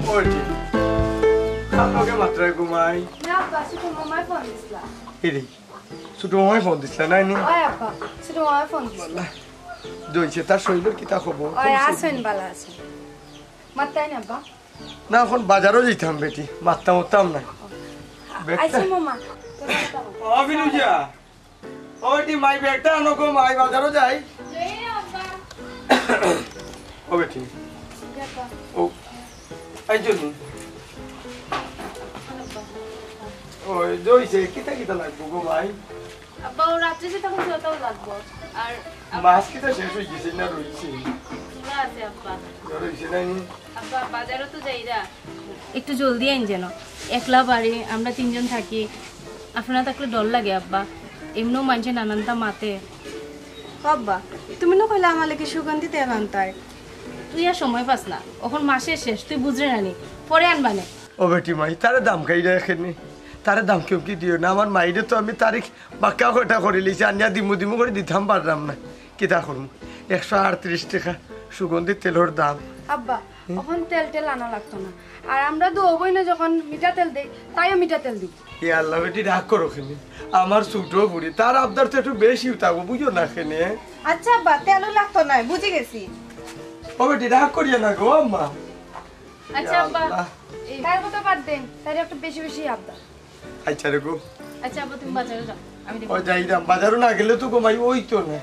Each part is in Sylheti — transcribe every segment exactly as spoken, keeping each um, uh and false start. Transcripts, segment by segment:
ওই যে, কার লগে মাতরায় গো মাই? না আব্বা, ছোট মামায় ফোন দিছলা। এরে, ছোট মামায় ফোন দিছলা, নায় নি? ওই আব্বা, ছোট মামায় ফোন দিছলা। আল্লাহ। জইছে, তার শরীরর কিতা খবর? ওই আছইন, বালা আছইন। মাতরায় নি আব্বা? না, অখন বাজারো যাইতাম বেটি, মাততাম উততাম না। বেটা। আইচ্ছা মামা, তোরা কথা বল। ও বিনুজা, ও বেটি, মাই ব্যাগটা আনো গো, মাই বাজারো যাই। ও বেটি। ও, আইছো নি? ওই, জইছে, কিতা কিতা লাগবো গো মাই? আব্বা, ও রাত্রে যে তখন যতও লাগবো। আর আব- মাছ কিতা শেষ অই গেছে না রইছে? পুরা আছে আব্বা। রইছে নাই নি? আব্বা, বাজারো তো যাইরা। একটু জলদি আইন যেন। একলা বাড়ি, আমরা তিনজন থাকি। আপনারা থাকলে ডর লাগে আব্বা। এমনেও মানষে নানানতা মাতে। ও আব্বা, তুমি না কইলা আমার লাগি সুগন্ধি তেল আনতায়? তুই আর সময় পাস না, অখন মাসের শেষ, তুই বুঝরে না নি, পরে আনবানে। ও বেটি মাই, তারে দাম খাইরা এখানে, তারে দাম কেউ কি দিও না। আমার মাইরে তো আমি তারিখ বাক্কা কটা করিলিছি, আনিয়া দিমু দিমু করি দিতাম পাররাম না। কিতা করমু? একশো আটত্রিশ টেকা সুগন্ধি তেলর দাম। আব্বা, অখন তেল টেল আনা লাগতো না। আর আমরা দুইও বইনে যখন মিঠা তেল দেই, তাইও মিঠা তেল দিই। এ আল্লাহ, বেটি রাগ করো কেনে? আমার ছোট ফুড়ি, তার আবদার তো একটু বেশি উঠাবো, বুঝো না কেনে? আচ্ছা আব্বা, তেলও লাগতো না, বুঝি গেছি। ও বেটি, রাগ করিও না গো আম্মা। আচ্ছা আব্বা, আল্লাহ। এই তার কথা বাদ দেন, তার একটু বেশি বেশি আবদার। আচ্ছা রে গো। আচ্ছা আব্বা, তুমি বাজারে যাও, আমি দেখবো। ও যাইরাম, বাজারো না গেলে তো গো মাই অইতো না।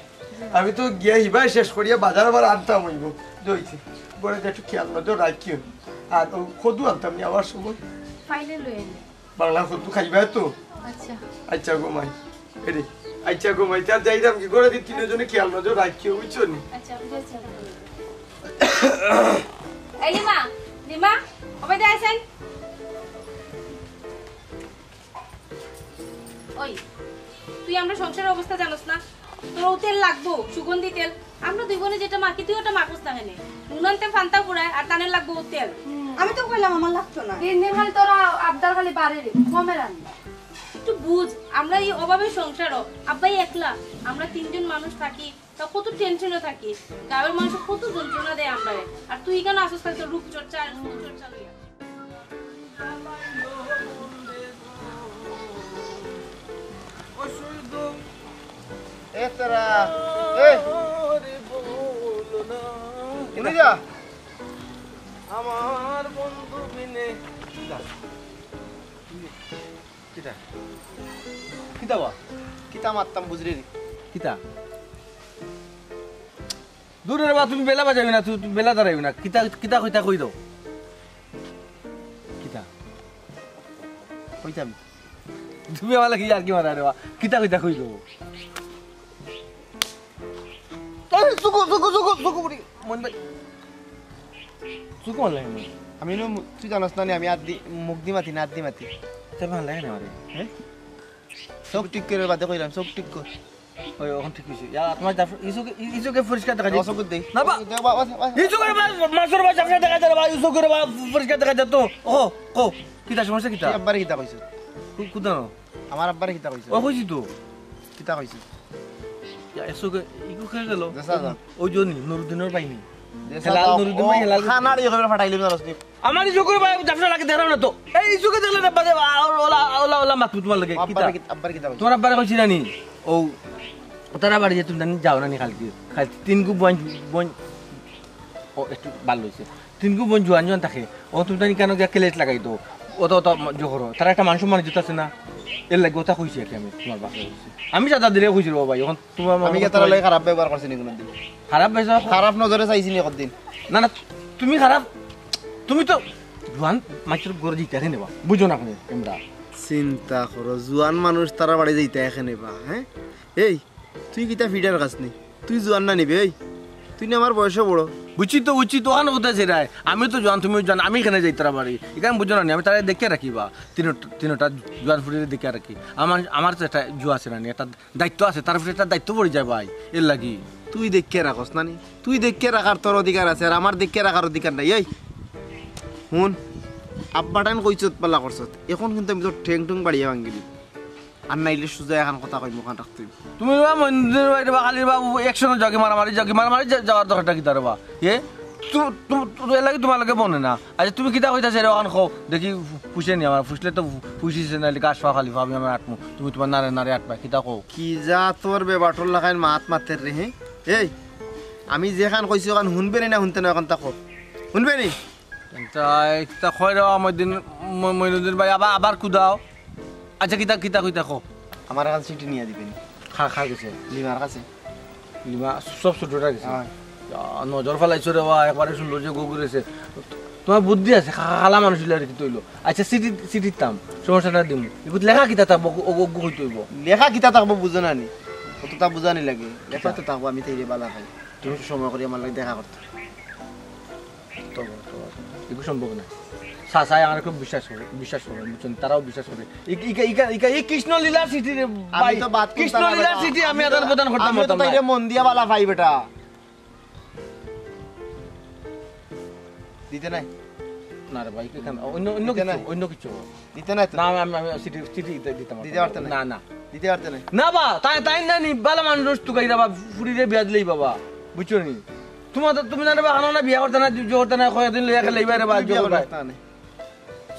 আমি তো গিয়া হিবায় শেষ করিয়া বাজার আবার আনতাম অইবো। জইছে, ঘরো যে একটু খেয়াল নজর রাখিও। আর ও কদু আনতাম নি আবার সময়। পাইলে লই আইন। বাংলা কদু খাইবায় তো? আচ্ছা। আচ্ছা গো মাই। এরে, আচ্ছা গো মাই, তে যাইরাম কি, ঘরো দি তিনজনে খেয়াল নজর রাখিও, বুঝছো নি? আচ্ছা, বুঝছি। এই লিমা, লিমা, ওবায়দা আইছইন। ওই, তুই আমরা সংসারের অবস্থা জানোস না? তোর ও তেল লাগবো, সুগন্ধি তেল। আমরা দুই বইনে যেটা মাখি, তুই ওটা মাখোস না কেনে? নুন আনতে ফান্তা ফুরায়, আর তানে লাগবো ও তেল। আমি তো কইলাম আমার লাগতো না। দিন দিন খালি তোরা আবদার খালি বাড়ের, কমের আর না। একটু বুঝ, আমরা এই অভাবের সংসারও, আব্বাই একলা, আমরা তিনজন মানুষ থাকি, তা কত টেনশনে থাকি, গাঁওর মানুষ কত যন্ত্রণা দেয় আমরারে। আর তুই কেনে আসস খালি তোর রূপচর্চা আর রূপচর্চা লইয়া? এ তারা, এই। কুনি যা? আমার বন্ধু বিনে। যা। কিতা? কিতা বা? কিতা মাততাম বুঝরে নি? কিতা? দূর রে বা, তুমি বেলা বাজাইও না, তুমি, তুমি বেলা দাঁড়াইও না। কিতা, কিতা কইতা কই দেও। কিতা? কইতাম। তুমি আমার লাগি ইয়ার্কি মারায় রে বা। কিতা কইতা কই দেও। এই, চুকু, চুকু, চুকু, চুকু বুড়ি। মন ভাই। চুকু মারলে কেনে? আমি নু মু-, তুই জানোস না নি, আমি আত দি, মুখ দি মাতি না, আত দি মাতি। তে মারলে কেনে আমারে? হ্যাঁ? চোখ ঠিক করে বাদে কইলাম, চোখ ঠিক কর। ওই, অখন ঠিক অইছে। ইয়া, তোমার জাফর-, ইসুকে, ই-, ইসুকে পরিষ্কার দেখা যায়। অসুখ দেই। না বা। দেও বা, বা, বা। ইসুকে বা, মাসুর বা, জাফর দেখা যায় বা, ইসুকে বা, পরিষ্কার দেখা যায় তো। ও, কো, কিতা সমস্যা কিতা? তুই আব্বারে কিতা কইছ? কু-, কুদানো? আমার আব্বারে কিতা কইছ? ও, কইছি তো। কিতা কইছ? ইয়া, এসো গে, ইগু কে গেল? দেশা যাও। ওই জনি, নুরুদ্দিনর বাইনি। দেশা হেলাল যাও। নুরুদ্দিন ও, ভাই, হেলাল। খানার ইয়ে করে ফাটাইলি না রসনি। আমার ইসু করে ভাই, ব্যবসা লাগে, দেখো না তো। এই ইসুকে দেখলে না, বাদে, আ, ওলা, ওলা, ওলা, মাতু তোমার লাগে। কিতা? আব্বার কি, আব্বার কিতা কইছ? তোমার আব্বারে কইছি না নি? ও, তারা বাড়ি যে তুমি জানি যাও না নি কালকে। কাল তিনগু বইন, বইন, ও, একটু ভালা অইছে। তিনগু বইন জোয়ান জোয়ান থাকে। ও তুমি জানি কেনে গিয়া কেলেস লাগাই তো। ও তো, ও তো জোহর। তারা একটা মানুষ মানুষ জুতা আছে না? এর লাগে ওটা কইছি আর কি আমি তোমার বাপরে কইছি। আমি যা যা দিলে কইছি রে বাবা, এখন তোমার আমি কি তারা লগে খারাপ ব্যবহার করছি নি কোনোদিন? খারাপ ব্যবহার? খারাপ নজরে চাইছি নি কতদিন? না, না, তুমি খারাপ, তুমি তো জোয়ান মাইনষর ঘরো যাইতায় কেনে বা, বুঝো না কেনে তোমরা। চিন্তা করো, জোয়ান মানুষ তারা বাড়ি যাইতায় কেনে বা, হ্যাঁ? এই, তুই কিতা ফিডার খাস নি? তুই জোয়ান না নি বে, এই? তুই না আমার বয়সে বড়। বুঝছি তো, বুঝছি তো, অখান কথা আছে রায়। আমি তো জোয়ান, তুমিও জোয়ান, আমি কেনে যাই তারা বাড়ি? ইখান বুঝো না নি, আমি তারে দেখিয়া রাখি বা। তিনো-, তিনোটা জোয়ান ফুড়িরে দেখিয়া রাখি। আমার, আমার তো একটা জুয়া আছে না নি, একটা দায়িত্ব আছে, তার উপরে একটা দায়িত্ব পড়ি যায় ভাই, এর লাগি। তুই দেখিয়া রাখস না নি? তুই দেখিয়া রাখার তোর অধিকার আছে, আর আমার দেখিয়া রাখার অধিকার নাই। এই, হুন, আব্বাটাইন কইছত পালা করছত, এখন কিন্তু আমি তোর ঠেং ঠুং বাড়িয়া ভাঙ্গি দিমু। আর নাইলে সুজা এখান কথা কইমু, ওখান রাখতে অইবো। তুমি বা মন্দির বাইরে বা খালি বা একসঙ্গে জগে মারামারি, জগে মারামারি যা-, যাওয়ার দরকারটা কিতা রে বা? এ? তু-, তু-, তু-, এর লাগি তুমার লগে বনে না। আচ্ছা, তুমি কিতা কইতাছো রে, অখান কও। দেখি, ফু-, ফুষে নি আমার, ফুষলে তো ফু-, ফুষিছে, নাইলে ঘাস পাও খালি পাও, আমি আমার আটমু। তুমি তুমার নাড়ে নাড়ে আটবা, কিতা কও? কি যা তোর বেবাটর লাখান মাত মাতের রে, হে? এই, আমি যেখান কইছি, অখান হুনবে নি না হুনতে না, অখান তা কও। হুনবে নি? তা, তা কয় রে, মইনুদ্দিন, ম-, মইনুদ্দিন ভাই, আবার, আবার কুদাও। আচ্ছা, কিতা, কিতা, কিতা কও? আমার অখান চিঠি নিয়া দিবে নি। খা, খা গেছে। লিমার কাছে। লিমা সব ছুটিয়া গেছে। অয়। ইয়া, নজর ফালাইছো রে বা, একবারে সুন্দর যে গুগুরেছে। তুমার বুদ্ধি আছে, খা-, খালা মানুষ অইলে আর কিতা অইলো। আচ্ছা, চিঠি, চিঠি দিতাম, সমস্যাটা দিমু। ইগুত লেখা কিতা থাকবো, ও, ও, ও কইতে অইবো। লেখা কিতা থাকবো বুঝো না নি? অততা বুঝানি লাগে। লেখা তো থাকবো, আমি তো এরে বালা পাই। তুমি একটু সময় করি আমার লগে দেখা করতে। তো, তো, এগু সম্ভব না। চাচায় আমারে খুব বিশ্বাস করে, বিশ্বাস করে, বুঝছইন? তারাও বিশ্বাস করে। ই, ই, ই, ই, ই কৃষ্ণ লীলার চিঠি রে আমি ভাই, তো বাদ করতাম কৃষ্ণ না লীলার বেটা। চিঠি আমি আমি তো, আদান প্রদান করতাম আমি তো পারতাম না। তাইরে মন দিয়া বালা পাই বেটা। দিতে নাই? না রে ভাই, কি কাম? অন্য, অন্য দিতে কিছু, নাই? অন্য কিছু। দিতে নাই তো? না, আমি, আমি, আমি চিঠি, চিঠি দিতে, দিতাম দিতে পারতাম পারতে না। না, না। দিতে পারতে নাই? না বা, তাই, তাই না নি, বালা মানুষ তুকাইরা বা, ফুড়িরে বিয়া দিলেই বাবা, বুঝছো নি? তুমার তো, তুমি না রে বা, আনো না বিয়া করতে না, যুদ্ধ করতে না, কয়দিন লইয়া খেলে এইবারে বা, বিয়া যুদ্ধ করতে করতে। না।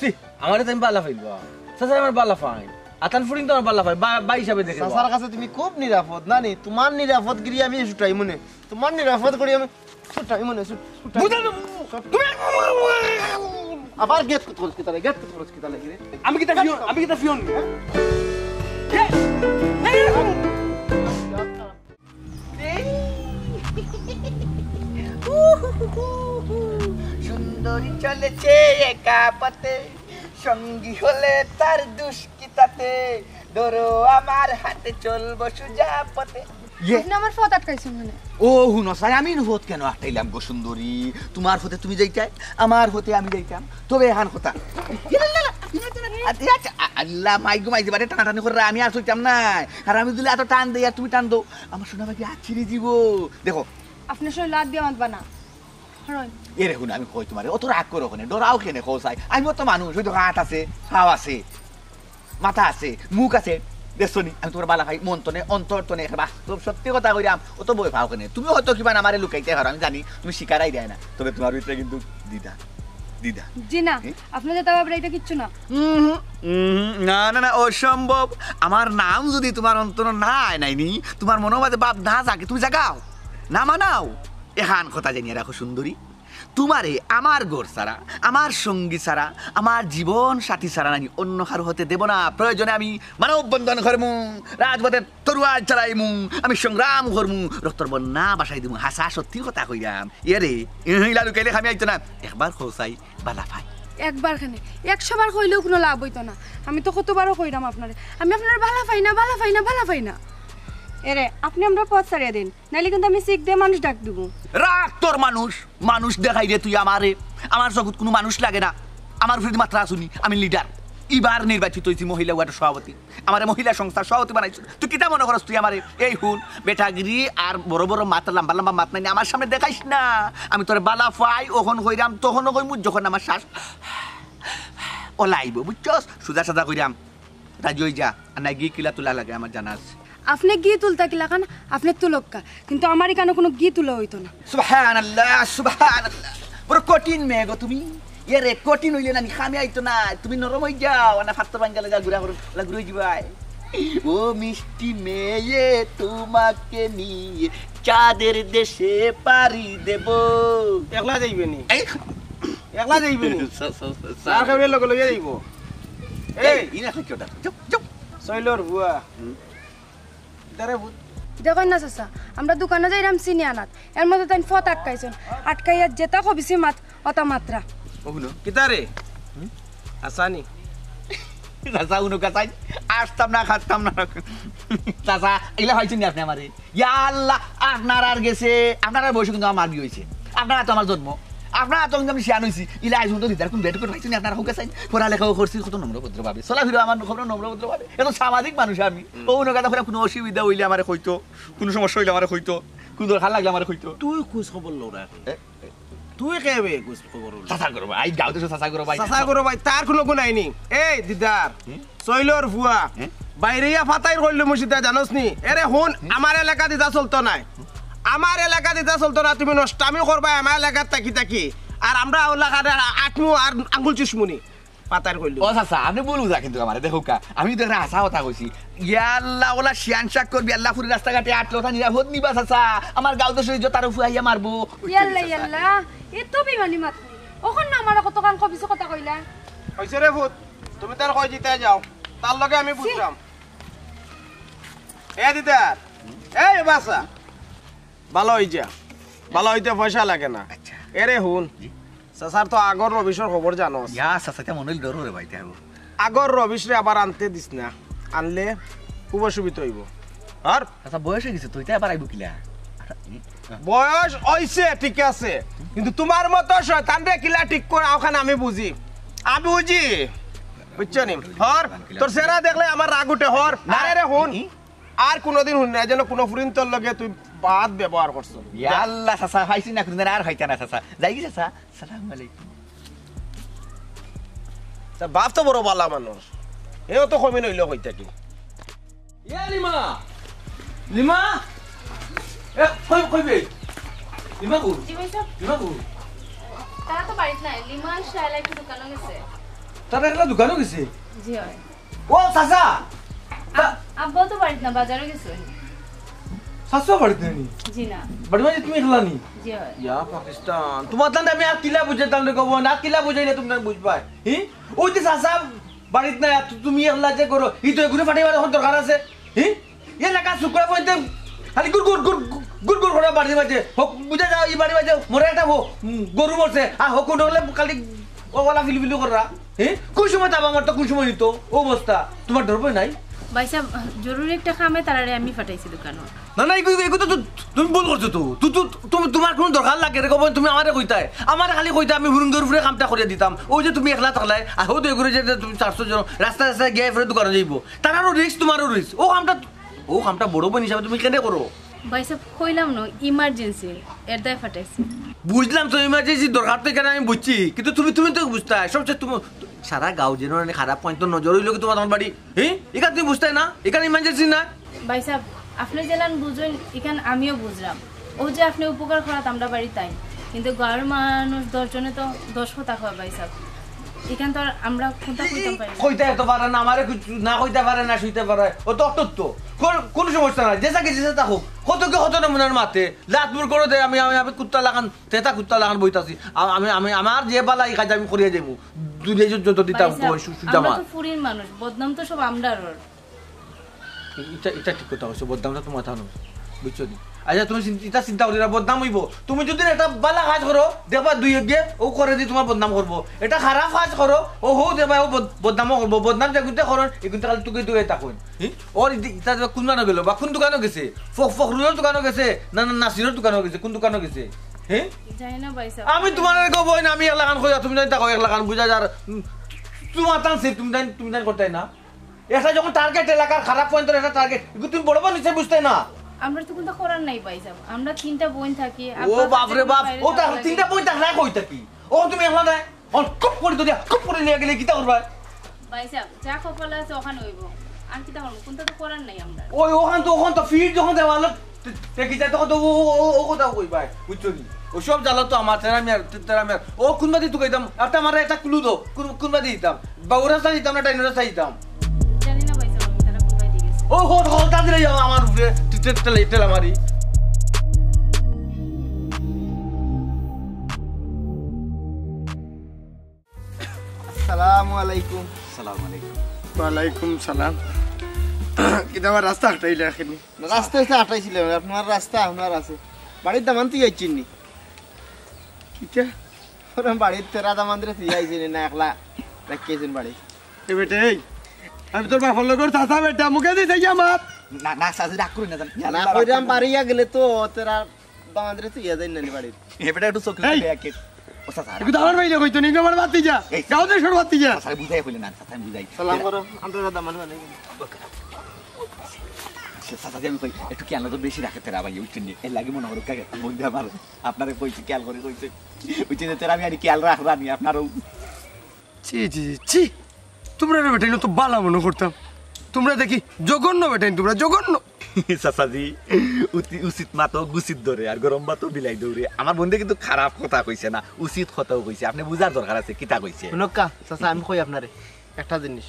ছি, আমারে তো আমি বালা পাইল বা। চাচা আমার বালা পাই। আতান ফুড়িন তো আমার বালা পাই, বা, বা হিসাবে দেখে বা। চাচার কাছে তুমি খুব নিরাপদ, না নি? তুমার নিরাপদ গিরি আমি ছুটাই মনে। তুমার নিরাপদ করি আমি ছুটাই মনে, ছুট-, ছুটাই। বুঝা না, তুমি আবার গেট কত খরচ কিতা লাগে, গেট কত খরচ কিতা লাগে রে? আমি কিতা ফিয়ন, আমি কিতা ফিয়ন? হ্যাঁ? সুন্দরী চলেছে একা পথে, সঙ্গী হলে তার দুষ কি তাতে, ধরো আমার হাতে চলবো সুজা পথে। ইয়ে। আপনে আমার পথ আটকাইছইন মানে? ও, হুনো চাই, আমি ইনো পথ কেনে আটকাইলাম গো সুন্দরী? তুমার পথে তুমি যাইতায়, আমার পথে আমি যাইতাম। তবে এখান কথা। আল্লাহ, মাই গো মাই, যেবারে টানাটানি কররা, আমি আর চলতাম না। আর আমি দিলে এত টান দেই, আর তুমি টান দেও, আমার সোনা বাকি হাত ছিঁড়ি দিব। দেখো। আপনে শরীর লাত দিয়া বাঁধবা না। হরণ। এরে হুনো, আমি কই তুমারে, অত রাগ করো কেনে, ডরাও কেনে, কও চাই। আমি তো মানুষ, ওই তো হাত আছে, পাও আছে। মাথা আছে, মুখ আছে, দেখছো নি? আমি তুমার বালা পাই, মন তনে, অন্তর তনে, একটা বাস্তব সত্যি কথা কইরাম, অত ভয় পাও কেনে? তুমি হয়তো কিবা আমারে লুকাইতে পারো, আমি জানি, তুমি স্বীকারাই দেয় না, তবে তুমার ভিতরে কিন্তু দ্বিধা, দ্বিধা। জি না, হুম? আপনে যেতা ভাবরা ইতা কিচ্ছু না। উহুম, উহুম, না, না, না, অসম্ভব। আমার নাম যদি তুমার অন্তর না আয় নাই নি, তুমার মনর মাঝে ভাব না জাগে, তুমি জাগাও, না মানাও। এখান কথা জানিয়া রাখো সুন্দরী, তুমারে আমার ঘর ছাড়া, আমার সঙ্গী ছাড়া, আমার জীবন সাথী ছাড়া নানি অন্য কারো হতে দেব না। প্রয়োজনে আমি মানব বন্ধন করমু, রাজপথে তরোয়াল চালাইমু, আমি সংগ্রাম করমু, রক্তর বন্যা বাসাই দিমু। হাছা সত্যি কথা কইরাম। এরে, ইলা লুকাইলে কামে আইতো না। একবার কও চাই, বালা পাই। একবার কেনে, একশো বার কইলেও কুনু লাভ অইতো না। আমি তো কতবারও কইরাম আপনারে, আমি আপনারে বালা পাই না, বালা পাই না, বালা পাই না। এরে, আপনে আমরার পথ ছাড়িয়া দেইন। নাইলে কিন্তু আমি চিক দিয়া মানুষ ডাক দিমু। রাখ তোর মানুষ, মানুষ দেখাইরে তুই আমারে। আমার জগত কুনু মানুষ লাগে না। আমার উপরে মাত্রা আছুনি, আমি লিডার। ইবার নির্বাচিত অইছি মহিলা ওয়ার্ডর সভাপতি। আমারে মহিলা সংস্থার সভাপতি বানাইছইন। তুই কিতা মনে করস তুই আমারে? এই হুন, বেটাগিরি আর বড় বড় মাত, লম্বা লম্বা মাত নানি আমার সামনে দেখাইস না। আমি তোরে বালা পাই, অখন কইরাম, তখনও কইমু, যখন আমার শ্বাস অলাইব, বুঝছস? সুজা সাজা কইরাম। রাজি অই যা, আর না ঘি কিলা তুলা লাগে আমার জানা আছে। আপনে ঘি তুলতা কিলা খান, আপনে তুলক্কা, কিন্তু আমার ইকানো কুনু ঘি তুলা অইতো না। সুবহানাল্লাহ, সুবহানাল্লাহ। বড় কঠিন মেয়ে গো তুমি। এরে কঠিন অইলে নানি কামে আইতো না, তুমি নরম অই যাও, না ফাত্তর বাঙ্গালে যা ঘুরা করো, লা ঘুরে যাবাই। ও মিষ্টি মেয়ে, তোমাকে নিয়ে চাঁদের দেশে পাড়ি দেব। একলা যাইবে নি? এই একলা যাইবে নি? স-, স-, স-, আর কেউ লগে লইয়া যাইব? এই, এই, ইনা কি কথা? চুপ, চুপ। সইলর বুয়া। হুম। ইতারে ভূত। দেখইন না চাচা, আমরা দোকানো যাইরাম চিনি আনাত, এর মধ্যে তাইন পথ আটকাইছইন, আটকাইয়া যেতা কবিছি মাত, অতা মাতরা। ও হুনো। কিতারে? হুম? আসানি। চাচা, উনো কাছাই আসতাম না, খাতাম না। চাচা, ইলা পাইছইন নি আপনে আমারে? ইয়া আল্লাহ, আপনারার গেছে, আপনারার বয়সে কিন্তু আমার বিয়া অইছে। আপনারা তো আমার জন্ম। আপনারা তো কিন্তু আমি শিয়ান অইছি। ইলা আইজ পর্যন্ত দিদার কুন বেট করে পাইছইন নি আপনারা? হুকা চাইন। পড়ালেখাও করছি কত নম্র ভদ্রভাবে। চলাফিরা আমার খবর নম্র ভদ্রভাবে। এত সামাজিক মানুষ আমি। হুম। ও নগাদা করে কুনু অসুবিধা অইলে আমারে কইতো, কুনু সমস্যা অইলে আমারে কইতো, কুনু দরকার লাগলে আমারে কইতো। তুই খোঁজ খবর লও না। এ? তুই কে বে খোঁজ খবর লও? চাচা করো ভাই, গাঁও দেশে চাচা করো ভাই। চাচা করো ভাই, তার কুনু গুণ আইনি। এই দিদার, হুম? সইলর ফুয়া, হুম? বাইরেইয়া ফাতাইর কইল মুর্শিদা জানোস নি? এরে হুন, হুম? আমার এলাকা দিদা চলতো নাই। আমার এলাকাত ইতা চলতো না, তুমি নষ্টামি করবায় আমার এলাকাত থাকি থাকি। আর আমরা ওলা কারে আটমু আর আঙ্গুল চুষমুনি। পাতার কইল। ও চাচা, আপনে ভুল বুঝা কিন্তু আমারে, দেখউক্কা, আমি তো একটা হাছা কথা কইছি। ইয়া আল্লাহ, ওলা শিয়ান শাক করবি, আল্লাহ ফুরি রাস্তাঘাটে আটলো, তা নিরাপদ নিবা চাচা? আমার গাঁও দেশে ইজ্জত আরো ফুয়াইয়া মারবো। ইয়াল্লা, ইয়াল্লা, এত বেমানি মাত। অখন না আমার কত কান কবিছে কথা কইলা। হইছে রে ফুত, তুমি তার কই দিতে যাও, তার লগে আমি বুঝলাম। এ দিদার, এই বাসা, ভালা অই যা, ভালা অইতে পয়সা লাগে না। আচ্ছা। এরে হুন, জি। চাচার তো আগর রবিশর খবর জানোস। ইয়া, চাচা, তেমন হইলে ডর রে ভাই, তেমন। আগর রবিশরে আবার আনতে দিস না, আনলে খুব অসুবিধা হইব। আর আচ্ছা, বয়স হয়ে গেছে, তুই তো আবার আইব কিলা? আচ্ছা, হুম, হ্যাঁ। বয়স হইছে, ঠিক আছে, কিন্তু তোমার মতো শয়তানরে কিলা ঠিক করে ওখানে আমি বুঝি, আমি বুঝি, বুঝছো নি? হর, তোর চেহারা দেখলে আমার রাগ উঠে, হর। না, আরে রে, হুন, হুম। আর কোনোদিন হুন না যেন কোনো ফুরিন্তর লগে তুই বাদ ব্যবহার করছ। ইয়া আল্লাহ, চাচা, পাইছি না কোনোদিন, আর হইতা না, চাচা। যাই কি, চাচা? সালাম আলাইকুম। তা বাপ তো বড় বালা মানুষ, এও তো কমি নইল কই থাকি। এ লিমা, লিমা, এ কই, কই বে? লিমা কই? জি ভাই সাহেব। লিমা কই? তারা তো বাড়িত নাই, লিমা আর শায়লা একটু দোকানো গেছে। তারা একলা দোকানো গেছে? জি হয়। ও চাচা! আ-, আব্বাও তো বাড়িত না, বাজারো গেছে। চাচা বাড়িত নাই নি? জি না। বাড়িত মানে তুমি একলা নি? জি হয়। ইয়া পাকিস্তান, তোমার তান আমি আর কিলা বুঝাইতাম রে গো বইন, আর কিলা বুঝাইলে তুমি তান বুঝবায়? হি? ওই যে চাচা বাড়িত নাই, আর তু-, তুমি একলা যে করো, ই তো এগুলো ফাটাইবার এখন দরকার আছে। হি? এ লেখা শুক্র পর্যন্ত খালি গুড় গুড় গুড় গুড় গুড় করে বাড়ির মাঝে। হক, বুঝা যাও, ই বাড়ির মাঝে মরে একটা হো-, উম, গরু মরছে, আর হক উঠে হলে খালি ও গলা ফিলু ফিলু কররা। হে? কোন সময় তাবা মারতো, কোন সময় নিত? ও অবস্থা। তোমার ডর ভয় নাই? ভাই সাহেব, জরুরি একটা কামে তারারে আমি ফাটাইছি দোকানো। না, না, এগু-, এগু তো তু-, তুমি ভুল করছো তো। তু-, তু-, তুমি, তোমার কোনো দরকার লাগে রে, কব তুমি আমারে কইতায়। আমারে খালি কইতায়, আমি হুরুঙ্গের উপরে কামটা করিয়া দিতাম। ওই যে তুমি একলা থাকলায়, আর হো তো এগুলো যে তুমি চারশো জন রাস্তায় রাস্তায় গিয়া এরপরে দোকানো যাইবো। তারারও রিস্ক, তোমারও রিস্ক। ও কামটা, ও কামটা বড় বোন হিসাবে তুমি কেনে করো? ভাই সাহেব, কইলাম না, ইমার্জেন্সি, এর দায় ফাটাইছি। বুঝলাম তো, ইমার্জেন্সি দরকার তো এখানে আমি বুঝছি, কিন্তু তুমি, তুমি তো বুঝতায়, সবচেয়ে তুমি, সারা গাঁও যেন মানে খারাপ পয়েন্ট তো নজর হইলো কি তোমার, তোমার বাড়ি, হ্যাঁ? এখানে তুমি বুঝতায় না, এখানে ইমার্জেন্সি না। ভাই সাহেব, আপনি যেলান বুঝইন, এখান আমিও বুঝলাম। ও যে আপনি উপকার করাত আমরা বাড়ি তাই, কিন্তু গাঁওর মানুষ দশ জনে তো দশ কথা কয় ভাই সাহেব। এখান তো আর আমরা কোনটা কইতাম পারি না। কইতা তো পারে না, আমারে কিছু না কইতা পারে না, শুইতা পারে। ও তো অত্যন্ত। কোন, কোন সমস্যা নাই, যে যাকে যে থাকুক। কত কি কত নমুনার মাতে। লাত মুর করে দে, আমি, আমি, আমি কুত্তা লাখান, তেতা কুত্তা লাখান বইতাছি। আ-, আমি, আমি, আমার যে বালা এই কাজ আমি করিয়া যাইমু। দুনিয়া যত দিতাম ভাই সাহেব, কই সু-, সুজা আমরা মার। তো ফুরির মানুষ, বদনাম তো সব আমরার ওর। ইটা, ইটা ঠিক কথা কইছো, বদনামটা তো মাথা নয়, বুঝছো নি? আচ্ছা, তুমি চিন-, ইটা চিন্তা করি না, বদনাম হইব। তুমি যদি একটা বালা কাজ করো, দেখবা দুই একে ও করে দি তোমার বদনাম করবো। এটা খারাপ কাজ করো, ও হো দেখবা ও বদ-, বদনামও করবো। বদনাম যে গুনতে করো, এই গুনতে খালি টুকে টুকে তা কইন। হি? ওর ইদি-, ইতা দেখবা কোন দোকানো গেল বা কোন দোকানো গেছে? ফখ-, ফখরুলের দোকানো গেছে, না, না, নাসিরের দোকানো গেছে, কোন দোকানো গেছে? হি? জানি না ভাই সাহেব। আমি তোমার গো বইন, আমি এলাকান কইয়া তুমি জানি তাকো এলাকান বুঝা যার, উম, তোমার টান সে তুমি জানি, তুমি জানি করতে না। এটা যখন টার্গেট এলাকার খারাপ পয়েন্ট, এটা টার্গেট, এগুলো তুমি বড় বড় নিচে বুঝতে না। আমরা তো কোনটা করার নাই ভাই সাহেব, আমরা তিনটা বোন থাকি। ও আব্বা বাপ রে কাজে বাপ, বাইরে ও তো থাকা এখন লাগে। তিনটা বোন থাকলে কই থাকি? ও তুমি এখন নাই, অন খুব করে ধরিয়া, খুব করে নিয়ে গেলে কিতা করবা? ভাই সাহেব, যা কপালে আছে ওখানে হইব, আর কিতা করবো? কোনটা তো করার নাই আমরা। ওই ওখান তো, ওখান তো ফিট যখন দেওয়ালো, তে-, তে কিতা তখন তো ও, ও, ও, ও কথা কই ভাই, বুঝছো নি? ও সব জ্বালা তো আমার, তেরা মিয়ার, তে-, তেরা মিয়ার। ও কোন বাদি তুই কইতাম, একটা আমার একটা ক্লু দাও, কোন, কোন বাদি দিতাম? বাউরা চাই দিতাম না, ডাইনোরা চাই দিতাম? জানি না ভাই সাহেব, আমি তারা কোন বাদি গেছে। ও হো, হো, তাদের এই আমার উপরে, তে-, তে-, তেলে, তেলা মারি। আসসালামু আলাইকুম। সালাম আলাইকুম। ওয়ালাইকুম সালাম। কিতা আমার রাস্তা হাঁটাইলে এখনি? রাস্তা এসে হাঁটাইছিলাম, আপনার রাস্তা আপনার আছে। বাড়ির দামান তুই যাচ্ছেন নি? কিতা? ওরা বাড়ির তেরা দামান রে তুই আইছেন না, একলা রাখিয়েছেন বাড়ি। এ বেটে, এই, আমি তোর বাপর লগর চাচা বেটা, মুখে দিছে গিয়া মাপ। না, না, চাচা, রাগ করুন না, জান। না কইরাম বাড়ি গেলে তো তেরা দামাদরে তুই ইয়া যাই নানি বাড়িত। এ বেটা একটু চোখ এই! লাগে একে। ও চাচা, একটু দামান ভাই কইতো নি, আমার বাতি যা। এই! গাউদে সর বাতি যা। চাচা, বুঝাই কইলে না, চাচা, আমি বুঝাই। সালাম করো, আমরা দামান মানে। চাচা, আমি কই, একটু খেয়াল নজর বেশি রাখে তেরা ভাই, উঠছেন নি? এর লাগে মনে করো, কাকে মন দিয়ে আমার আপনারে কইছে, খেয়াল করে কইছে। উঠছেন যে তেরা আমি আর খেয়াল রাখরা নি, আপনারও। ছি, ছি, ছি, ছি। তোমরা রে বেটাইন তো বালা মনে করতাম। তোমরা দেখি জঘন্য বেটাইন, তোমরা জঘন্য। চাচাজি, উতি-, উচিত মাতো গুছিত ধরে, আর গরম ভাতো বিলাই দৌড়ে। আমার বন্ধু কিন্তু খারাপ কথা কইছে না, উচিত কথাউ কইছে। আপনে বুঝার দরকার আছে, কিতা কইছে। হুনউক্কা, চাচা, আমি কই আপনারে একটা জিনিস।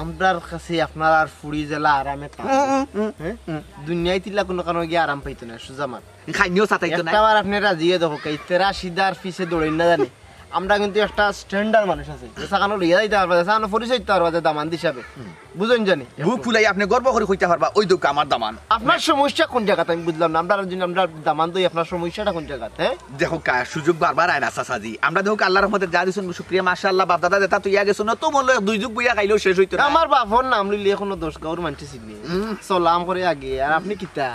আমরার কাছে আপনার আর ফুড়ি যেলা আরামে থাকে, হুম, হুম, হুম, হ্যাঁ? হুম। দুনিয়াত ইলা কুনু কানো গিয়া আরাম পাইতো না, সুজা মাত। খাইনিও সাতাইতো না। একটা বার আপনে রাজি অইয়া দেখউক্কা, ইতারা সিধার পিছে দৌড়াইন না জানি। আমরা কিন্তু একটা standard মানুষ আছে, যেসাকানো লইয়া যাইতা পারবা, যেসাকানো পরিচয় দিতা পারবা যে দামান্দ হিসাবে। হুম। বুঝইন জানি? বুক ফুলাই আপনে গর্ব করি কইতা পারবা, "ওই দেখউক্কা আমার দামান্দ।" আপনার সমস্যা কোন জাগাত আমি বুঝলাম না। আমরা যদি আমরা দামান্দ অই, আপনার সমস্যাটা কোন জাগাত, হ্যাঁ? দেখউক্কা, সুযোগ বারবার আয় না, চাচাজি। আমরা দেখউক্কা আল্লার রহমতে যা দিছইন, শুকরিয়া, মাশাআল্লাহ, বাপ-দাদা যেতা থইয়া গেছইন, অত মূল্য এক দুই যুগ বইয়া খাইলেও শেষ অইতো না। আমার বাপর নাম লইলে কুনু দশ গাউর মানষে চিনে। হুম। সালাম করে আগে, আর আপনে কিতা?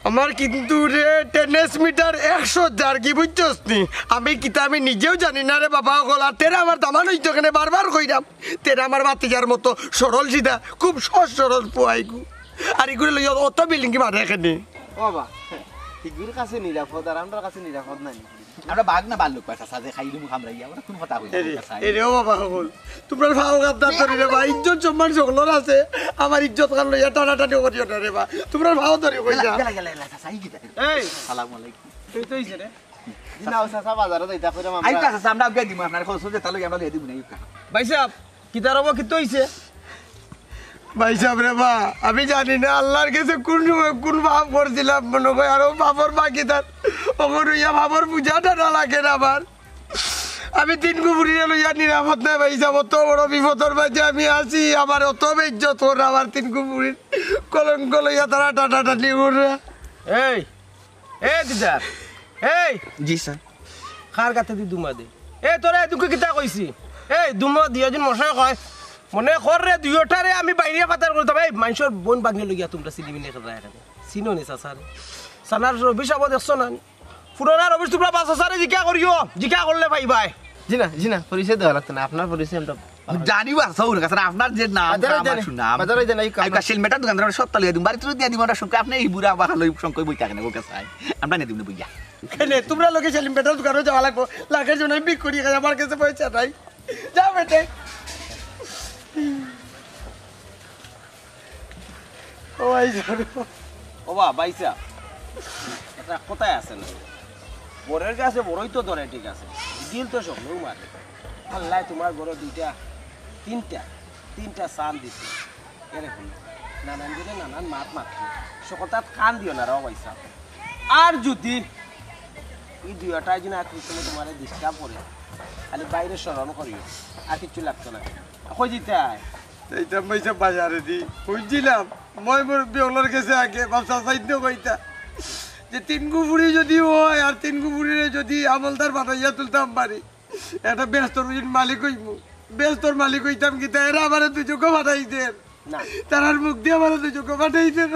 আমার কিন্তু রে টেনিস মিটার একশো জার্গি, বুঝছস নি? আমি কিতা আমি নিজেও জানি না রে বাবা অকল। আর তেরা আমার দামান্দ অইতো কেনে বারবার কইরাম। তেরা আমার ভাতিজার মতো সরল সিধা, খুব সহজ সরল পুয়াইগু। আর ইগুরে লইয়া অত বিলিঙ্গি মারে কেনে। ও বাবা, ইগুর কাছে নিরাপদ আর আমরার কাছে নিরাপদ নাই। আমরা বাঘ না ভাল্লুক বা চাচা যে খাই দিমু কামড়াইয়া, ওটা কোন কথা কইলা এরে, চাচা? এরে ও বাবা অকল, তুমরার পাও কান্দাত ধরি রে বা, ইজ্জত সম্মান সকলর আছে, আমার ইজ্জত খান লইয়া টানাটানি করিও না রে বা, তুমরার পাও ধরি কইলা। গেলা, গেলা, গেলা, গেলা, চাচা, ই কিতা? এই! আসসালামু আলাইকুম। তুই তো ইছে রে। জি না, ও চাচা, বাজারো যাইতা কইরাম আমরা। আইচ্ছা, চাচা, আমরা আগে দিমু, আপনার খরচ যেতা লই আমরা লইয়া দিমু না, ইউকা। ভাইসাব, কিতা রে বা, কিতা অইছে? ভাইসাব রে বা, আমি জানি না আল্লার গেছে কুন সময় কুন পাপ করছিলাম, মনো কয় আরো পাপর বাকি তার। অখন অইয়া পাপর বুঝাটা না লাগে না আমার। আমি তিনগু ফুড়িরে লইয়া নিরাপদ নাই ভাইসাব, অত বড় বিপদর মাঝে আমি আছি, আমার অত বেইজ্জত কররা, আমার তিনগু ফুড়ির কলঙ্ক লইয়া তারা টানাটানি কররা। এই, এ দিদার, এই। জি স্যার। কার গাতেদি দুমা দে? এ তোরে এদিনকু কিতা কইছি? এই দুমা দিয়া দিন মশায় কয়, মনে কর রে দুইওটারে আমি বাইরে পাতার করতাম। এই মানষর বইন ভাগনি লইয়া তুমরা চিনিমিনি খেলা এখানে। চিনো নি চাচারে? চাচার রবিশ আবো দেখছো না নি? পুরানা রবিশ তুমরা বা চাচারে জিকা করিও, জিকা করলে পাইবায়। জি না, জি না, পরিচয় দেওয়া লাগতো না, আপনার পরিচয় আমরা জানি বা, সৌর কাছে আপনার যে নাম, বাজারে আমার জানি, সুনাম। বাজারে জানি, এই কাম আইবা, হেলমেটটা দোকানদার সব তালিয়ে দিম, বাড়িত দিয়া দিম, আমরা সঙ্গে আপনি এই বুড়া বাহাল ওই সঙ্গে বই থাকে না, ওকে চাই। আমরা নিয়ে দিম না বইয়া। কেনে, তুমরা লগে হেলমেটর দোকানো যাওয়া লাগবো, লাগের জন্য আমি ভিক করি খাই, আমার কাছে পয়সা নাই। যাও বেটে। ও ভাই, যাও। ও বা, ভাইসাব, একটা কথায় আছে না, বড়ের গাছে বড়ই তো ধরে, ঠিক আছে, দিল তো সকলেউ মারে। আল্লায় তুমার ঘরো দুইটা, তিনটা, তিনটা চান দিছে, এরকম নানান দিনে নানান মাত মাতছে, সকলতাত কান দিও না রে ভাইসাব। আর যদি ই দুইটায় যদি আর কোনো সময় তুমারে disturb করে, খালি বাইরে স্মরণ করিও, আর কিচ্ছু লাগতো না। কই দিতায়? এইটা ভাইসাব বাজারে দি। বুঝছিলাম, মই মুরব্বি অকলর গেছে আগে, বাপ চাচাইন তো কইতা। যে তিনগু ফুড়ি যদি অয়, আর তিনগু ফুড়িরে যদি আমলদার বানাইয়া তুলতাম পারি, একটা বেহেস্তর বুঝিন মালিক অইমু। বেহেস্তর মালিক অইতাম কিতা, এরা আমারে দুজখো পাঠাই দের। না। তারার মুখ দি আমারে দুজখো পাঠাই দের।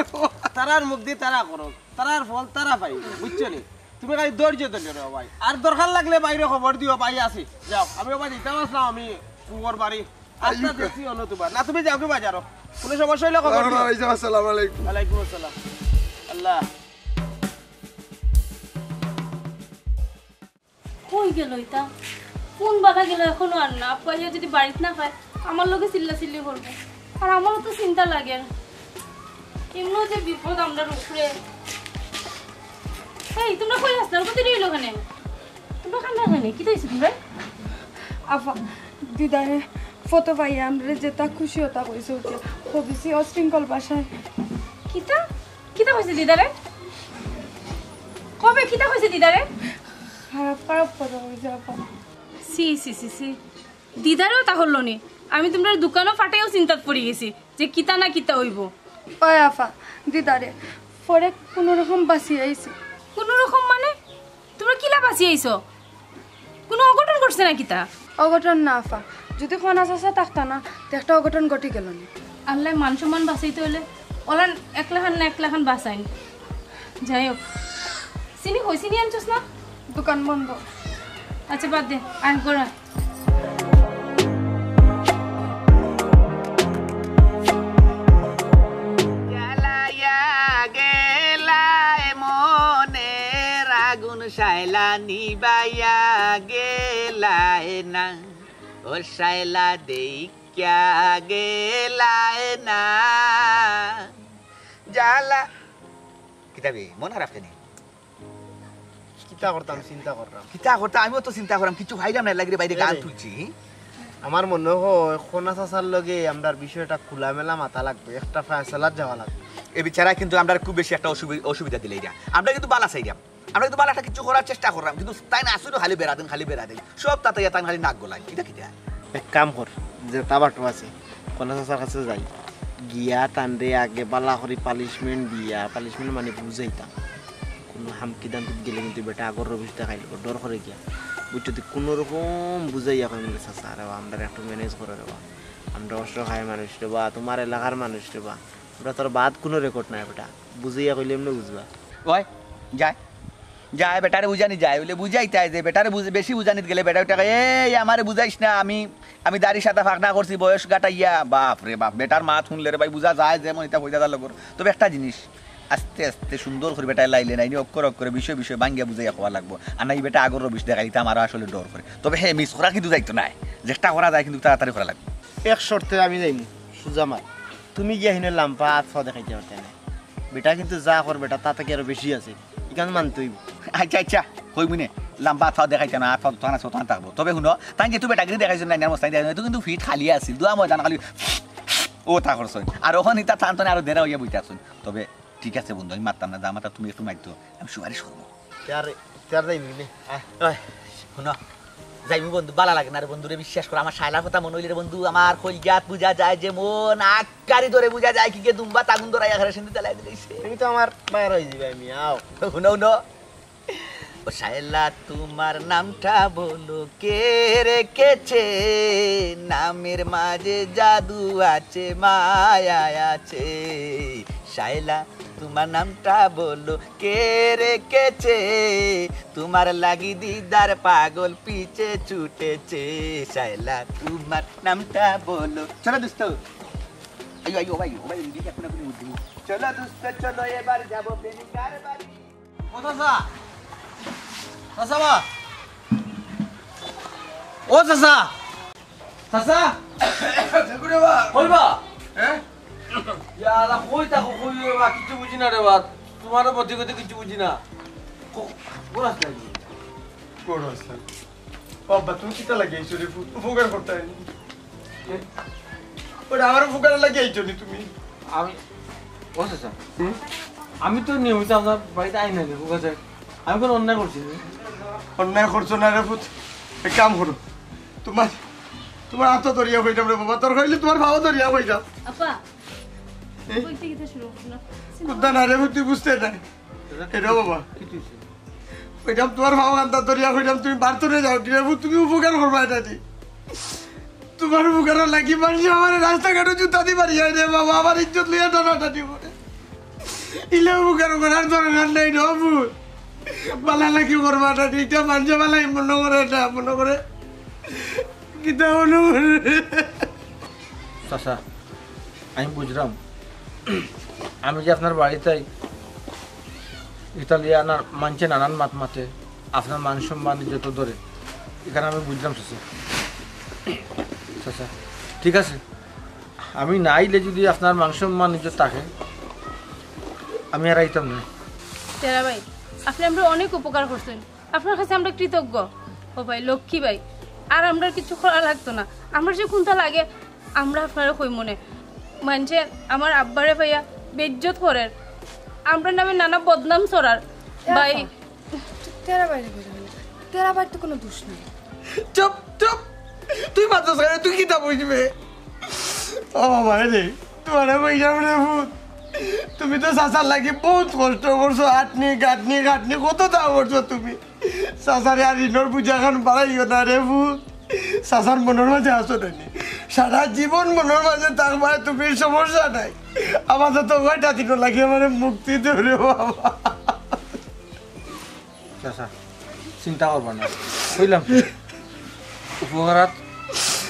তারার মুখ দি তারা করো, তারার ফল তারা পাইবো, বুঝছো নি? তুমি খালি ধৈর্য ধরো রে ভাই। আর দরকার লাগলে বাইরে খবর দিও, ভাই আছি। যাও, আমি ও ভাই দিতাম আসলাম, আমি পুয়ার বাড়ি। আস্তে আস্তে আইয়ো। দেখছি অন্য তোমার। না, তুমি যাও কি বাজারো। কোনো সমস্যা অইলে খবর দিও। ওয়ালাইকুম আসসালাম। ওয়ালাইকুম আসসালাম। আল্লাহ। কই গেল ইতা? কোন বালা গেল, এখনো আর না। আব্বা আইয়া যদি বাড়িত না পায়, আমার লগে চিল্লাচিল্লি করবো। আর আমারও তো চিন্তা লাগের। এমনও যে বিপদ আমরার উপরে। এই, তুমরা কই আছলায়? কতদিন অইলো কেনে? তুমরা কান্দায় কেনে? কিতা অইছে তুমরার? আফা, দিদারে ফটো পাইয়া আমরারে যেতা খুশি অতা কইছে উঠিয়া। কবিছি অশৃঙ্খল ভাষায়। কিতা? কিতা কইছে দিদারে? কবে কিতা কইছে দিদারে? খারাপ খারাপ কথা কইছে আফা। ছি, ছি, ছি, ছি। দিদারেও তা করলো নি। আমি তুমরার দোকানো ফাটাইয়াও চিন্তাত পড়ি গেছি যে কিতা না কিতা অইবো। ওই আফা, দিদারে পরে কোনো রকম বাঁচিয়া আইছি। কোনো রকম মানে? তুমরা কিলা বাঁচিয়া আইছো? কোনো অঘটন ঘটছে না কিতা? অঘটন না আফা, যদি খনা চাচা থাকতা না, তে একটা অঘটন ঘটি গেল নি। আল্লায় মান সম্মান বাঁচাইতে অইলে অলান একলাখান না একলাখান বাঁচাইন। যাই হোক, চিনি কই, চিনি আনছস না? দোকান বন্ধ। আচ্ছা, বাদ দে, আয়, ঘর আয়। জ্বালাইয়া গেলায় মনের আগুন, শায়লা নিবাইয়া গেলায় না, ও শায়লা দেখিয়া গেলায় না। জ্বালা। কিতা বে, মন খারাপ কেনে? কিতা করতাম, চিন্তা কররাম। কিতা করতাম, আমিও তো চিন্তা কররাম, কিছু পাইরাম না, এর লাগি বাইরে গান তুলছি। আমার মনে হয় কন্যা চাচার লগে আমরার বিষয়টা খোলামেলা মাতা লাগবো, একটা ফয়সালাত যাওয়া লাগবো। এ বেচারা কিন্তু আমরারে খুব বেশি একটা অসুবি-, অসুবিধা দিলাইরা। আমরা কিন্তু বালা চাইরাম, আমরা কিন্তু বালা একটা কিছু করার চেষ্টা কররাম, কিন্তু তাইন আসলে খালি বেড়া দেইন, খালি বেড়া দেইন, সব তাতে তাইন খালি নাক গলাইন। কিতা কিতা? এক কাম কর, যেতা বাটো আছে, কন্যা চাচার কাছে যাই, গিয়া তানরে আগে বালা করি punishment দিয়া, punishment মানে বুঝাইতাম। কুনু হামকি দামকিত গেলে কিন্তু বেটা আগর রবিশ দেখাইল, ডর করে গিয়া। বুঝছো তো, কুনু রকম বুঝাইয়া কইমু রে চাচা, রে বা, আমরারে একটু manage করো রে বা। আমরা অসহায় মানুষ রে বা, তুমার এলাকার মানুষ রে বা। আমরা তোর বাদ কুনু record নাই বেটা, বুঝাইয়া কইলে এমনে বুঝবা। ওই, যায়। যায়, বেটারে বুঝানি যায়, অইলে বুঝাইতায় যে বেটারে বুঝ-, বেশি বুঝানিত গেলে বেটা ওটা কয়, "এই আমারে বুঝাইস না, আমি, আমি দাড়ি সাদা ফাঁকনা করছি, বয়স গাটাইয়া।" বাপ রে বাপ, বেটার মাত হুনলে রে ভাই বুঝা যায় যেমন ইটা কইতা তার লগর। তবে একটা জিনিস, আস্তে আস্তে সুন্দর করি বেটায় লাইলে নাইনি অক্ষর অক্ষরে বিষয় বিষয় ভাঙ্গিয়া বুঝাইয়া কওয়া লাগবো। আর নাই বেটা আগর রবিশ দেখাইলে ইতা আমারও আসলে ডর করে। তবে হে, miss করা কিন্তু যাইতো নায়, চেষ্টা করা যায় কিন্তু তাড়াতাড়ি করা লাগবো। এক শর্তে আমি যাইমু, সুজা মাত। তুমি গিয়া হিনে লাম্বা আত ফাও দেখাইতে পারতে না। বেটা কিন্তু যা কর বেটা, তা থাকি আরো বেশি আছে। ইখান মানতে অইবো। আচ্ছা, আচ্ছা, কইমু নে, লাম্বা আত ফাও দেখাইতে না, আত ফাও তো থানা সতান থাকবো। তবে হুনো, তাইন যেহেতু বেটাগিরি দেখাইছইন না, ইনার মস্তানি দেখাইছইন, এত কিন্তু fit খালি আছিল, দুয়া ময়দান খালি ও তা করছইন। আর অখন ইতা থান তনে আরো দেরা অইয়া বইতা আছইন। তবে ঠিক আছে বন্ধু, আমি মাততাম না, যা মাতার তুমি একটু মাতিও, আমি সুপারিশ করমু। তে আর, তে আর যাইমু নে, আয়। ওই, হুনো, যাইমু বন্ধু, বালা লাগে না রে বন্ধু রে, বিশ্বাস কর, আমার শায়লার কথা মনো অইলে রে বন্ধু, আমার কইলজাত বুঝা যায় যে মন আক্কারি ধরে বুঝা যায়, কি কে দুম্বা তাগুন ধরাইয়া ঘরে সিন্ধি চালাই দিলাইছে। তুমি তো আমার মায়ের অই যাইবায়, আমি আও। হুনো, হুনো। ও শায়লা, তোমার নামটা বলো, কে রেখেছে? নামের মাঝে জাদু আছে, মায়া আছে। শায়লা, তোমার নামটা বলো, কে রেখেছে? তোমার লাগি দিদার পাগল পিছে ছুটেছে। শায়লা, তোমার নামটা বলো। চলো দোস্ত। আইও, আইও, ভাই, ও ভাই, এদিকে এখন আপনি উঠবো। চলো দোস্ত, চলো এবার যাবো প্রেমিকার বাড়ি। ও চাচা, চাচা বা, ও চাচা, চাচা, ঠাকুরে বা। কই বা? হ্যাঁ? ইয়া আল্লাহ, কই থাকো, কই রে বা, কিচ্ছু বুঝি না রে বা, তোমারও মতি গতি কিচ্ছু বুঝি না। কো-, কোন রাস্তায়? কোন রাস্তায়? বাবা, তুমি কিতা লাগি আইছো রে পুত? উপকার করতে আইনি। ওটা আমার উপকার লাগি আইছো নি তুমি? আমি, ও চাচা, হুম? আমি তো নিয়মিত আপনার বাড়িতে আই না রে, উপকার চাই। আমি কোনো অন্যায় করছি নি? অন্যায় করছো না রে পুত। এক কাম করো, তোমার, তোমার আতো ধরিয়া কইতাম রে বাবা, তোর কইলে তোমার পাও ধরিয়া কইতাম। আপা, এ? কইতে কিতা শুরু করছো না? কুদ্দা না রে পুত, তুই বুঝতে নাই। এ রে বাবা। কি তুই? কইতাম তোমার পাও কান্দা ধরিয়া কইতাম, তুমি বাড়িত যাও, কিরে বাবু, তুমি উপকার করবা এটা দি। তোমার উপকার লাগি মানুষ আমার রাস্তাঘাটে জুতা দি বাড়ি যায় রে বাবা, আমার ইজ্জত লইয়া টানাটানি করে। ইলে উপকার করার দরকার নাই রে বাবু। বালা লাগি করবা এটা দি, এটা মানুষ বালাই মনে করে, এটা মনে করে। কিতা মনে করে? চাচা, আমি বুঝলাম, আমি যে আপনার বাড়িতে ইতালিয়ান আর মানছে নানান মাত মাতে, আপনার মান সম্মান যত ধরে, এখানে আমি বুঝলাম চাচা। চাচা, ঠিক আছে, আমি না আইলে যদি আপনার মান সম্মান ইজ্জত থাকে, আমি আর আইতাম না। তেরা ভাই, আপনি আমরা অনেক উপকার করছেন। আপনার কাছে আমরা কৃতজ্ঞ। ও ভাই, লক্ষ্মী ভাই, আর আমরা কিছু করা লাগতো না। আমরা যে কোনটা লাগে, আমরা আপনারে কই মনে। মানষে আমার আব্বারে পাইয়া বেইজ্জত করের, আমরার নামে নানা বদনাম ছড়ার। এ ভাই, আপা, তেরা বাইরে বেরো না। তেরা বাইর তো কোনো দোষ নাই। চুপ, চুপ। তুই মাতস কেনে? তুই কিতা বুঝবে? ও বাবা রে, তোমারে কইলাম রে পুত, তুমি তো চাচার লাগি বহুত কষ্ট করছো, আটনি, গাটনি, গাটনি, কত তা করছো তুমি। চাচারে আর ঋণর বুঝা খান বাড়াইও না রে পুত। চাচার মনর মাঝে আছো নানি? সারা জীবন মনর মাঝে থাকবায় তুমি, সমস্যা নাই। আপাতত কয়টা দিনর লাগি আমারে মুক্তি দেও রে বাবা। চাচা, চিন্তা করবা না, কইলাম তো। উপকারাত,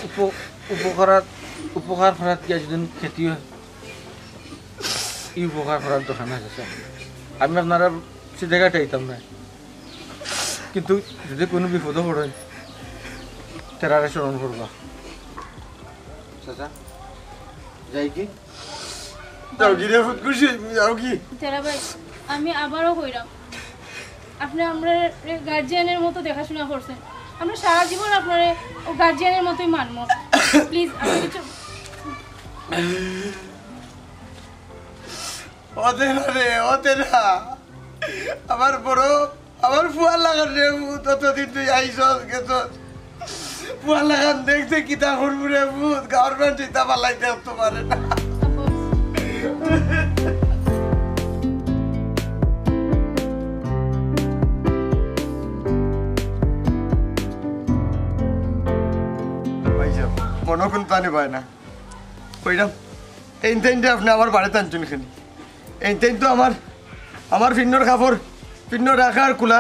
উপ-, উপকারাত, উপকার করাত গিয়া যদি ক্ষতি হয়, এই উপকার করার দরকার নাই চাচা। আমি আপনারা সিধা ঘাটে আইতাম না, কিন্তু যদি কোনো বিপদে পড়েন, তেরারে স্মরণ করবা। চাচা, যাই কি? যাওগি রে ফুত, খুশি অইমু, যাওগি। তেরা ভাই, আমি আবারও কইরাম, আপনে আমরারে গার্জিয়ানের মতো দেখাশোনা করছেন, আমরা সারা জীবন আপনারে ও গার্জিয়ানের মতোই মানমু। প্লিজ, আপনি কিছু ও তেরা রে, ও তেরা, আমার বড়, আমার ফুয়ার লাখান রে ফুত, অতদিন তুই আইছস গেছস, ফুয়ার লাখান দেখতে কিতা করমু রে ফুত, গাউর মানষে ইতা বালাই দেখতো পারে না। ভাইসাব, মনো কুন্তা নিবায় না। কইরাম, এইন তাইনরে আপনে আমার বাড়িত আনছইন কেনে? এইন তাইন তো আমার, আমার ফিন্নর কাপড়, ফিন্নর রাখা আর কুলা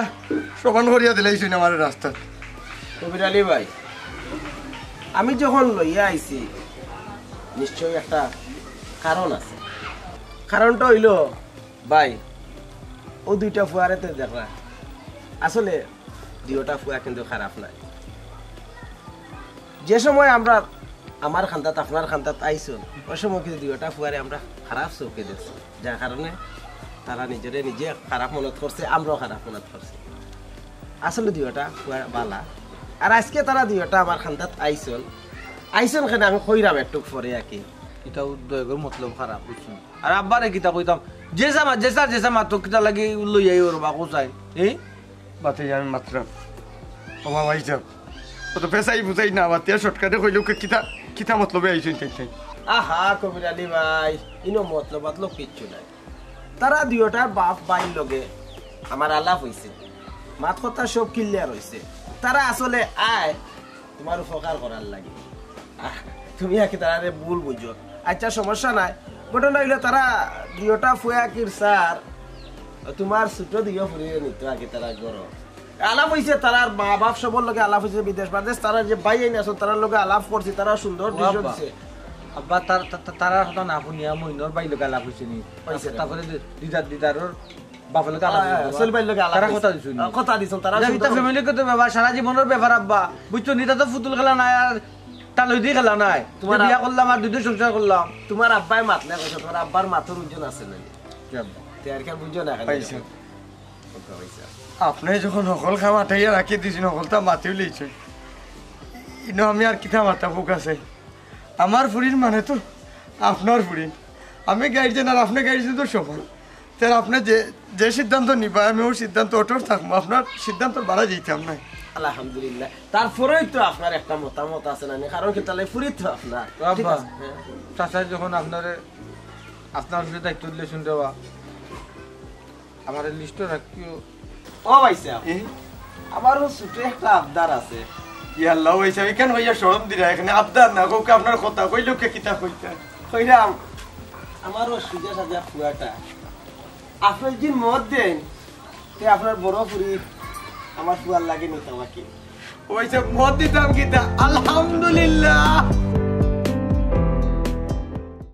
সমান করিয়া দিলাইছইন আমারে রাস্তাত। কবির আলী ভাই, আমি যখন লইয়া আইছি, নিশ্চয়ই একটা কারণ আছে। কারণটা অইলো, ভাই, অউ দুইটা ফুয়ারে তে দেখরা, আসলে দুইওটা ফুয়া কিন্তু খারাপ নায়। যে সময় আমরা আমার কান্দাত, আপনার কান্দাত আইছইন, অউ সময় কিন্তু দুইওটা ফুয়ারে আমরা খারাপ চউখে দেখছি, যার কারণে তারা নিজরে নিজে খারাপ মনত করছে, আমরাও খারাপ মনত করছি। আসলে দুইওটা ফুয়া বালা। আর আইজকে তারা দুইওটা আমার কান্দাত আইছইন, আইছইন কেনে আমি কইরাম একটুক পরে আর কি। ইটা উদ্যোগর মতলব খারাপ, বুঝছইন? আর আব্বারে কিতা কইতাম, যে সময়, যে সময়, যে সময় তো কিতা লাগি লইয়াই ওর বা কোথায়, এই? বাতে আমি মাতরাম। ও বাবা, ভাইসাব, অত পেশাই বুঝাই না, বাতে আর শর্টকাটে কইলেও কে কিতা, কিতা মতলবে আইছইন তাইন তাইন? আহা, কবির আলী ভাই, ইনো মতলব মতলব কিচ্ছু নাই। তারা দুইওটার বাপ ভাইর লগে আমার আলাপ অইছে, মাত কথা সব ক্লিয়ার অইছে। তারা আসলে আয় তুমার উপকার করার লাগি। আহ, তুমি আর কি তারারে ভুল বুঝো। আচ্ছা, সমস্যা নাই। ঘটনা অইলো, তারা দুইওটা ফুয়া কির স্যার, তুমার ছোট দুইও ফুরিরে নিতো আর কি তারা ঘরো। আলাপ অইছে, তারার মা বাপ সবর লগে আলাপ অইছে, বিদেশ বাদেশ, তারার যে ভাইয়াইন আছইন, তারার লগে আলাপ করছি, তারা সুন্দর ও ডিসিশন আব্বা। দিছে। আব্বা, তার, তার, তার, তারার কথা না হুনিয়া মইনর ভাইর লগে আলাপ অইছে নি? অইছে রে। তারপরে দি-, দিদার, দিদারর বাপর লগে আলাপ হ্যাঁ, অইছে। সোহেল ভাইর লগে আলাপ তারা অইছে। কথা দিছইন। আহ, কথা দিছইন, তারা এটা সুন্দর ইতা ফ্যামিলিগত ব্যাপার, সারা জীবনর ব্যাপার আব্বা। বুঝছো নি, ইতা তো ফুতুল খেলা নায়, আর টালইদি খেলা নায়। তুমার যে বিয়া আব- করলাম আর দুইজন সংসার করলাম। তুমার আব্বায় মাতলে কইছে, তুমার আব্বার মাতর ওজন আছে না নি? কি আব্বা? তে আর কি আর বুঝো না, খালি ভাইসাব। এরকম। ওকে, ভাইসাব। আপনে যখন হকল কাম আটাইয়া রাখি দিছইন, হকলতা মাতিও লইছইন, ইনো আমি আর কিতা মাতা ফুক আছে? আমার ফুরিন মানে তো আপনার ফুরিন, আমি গার্জিয়ান আর আপনে গার্জিয়ান তো সমান। তে আপনে যে, যে সিদ্ধান্ত নিবা, আমি অউ সিদ্ধান্ত অটল থাকমু, আপনার সিদ্ধান্তর বারা যাইতাম নায়। আলহামদুলিল্লাহ, তারপরেও তো আপনার একটা মতামত আছে না নি? কারণ কিতা লাই, ফুরি তো আপনার। ও ঠিক আব্বা, আছে, হ্যাঁ। চাচায় যখন আপনারে, আপনার উপরে দায়িত্ব দিলে শুনতে বা, আমার লিস্টও রাখিও। ও ভাইসাব, এ? আমারও ছোট একটা আবদার আছে। ইয়াল্লা, ভাইসাব, ইখান কইয়া শরম দিরা, এখানে আবদার না, কউক্কা আপনার কথা, কইলেও কে কিতা কইতা? কইরাম, আমারও সুজা সাজা ফুয়াটা, আপনে যদি মত দেইন, তে আপনার বড় ফুরি আমার ফুয়ার লাগি নিতাম আর কি। ও ভাইসাব, মত দিতাম কিতা? আলহামদুলিল্লাহ।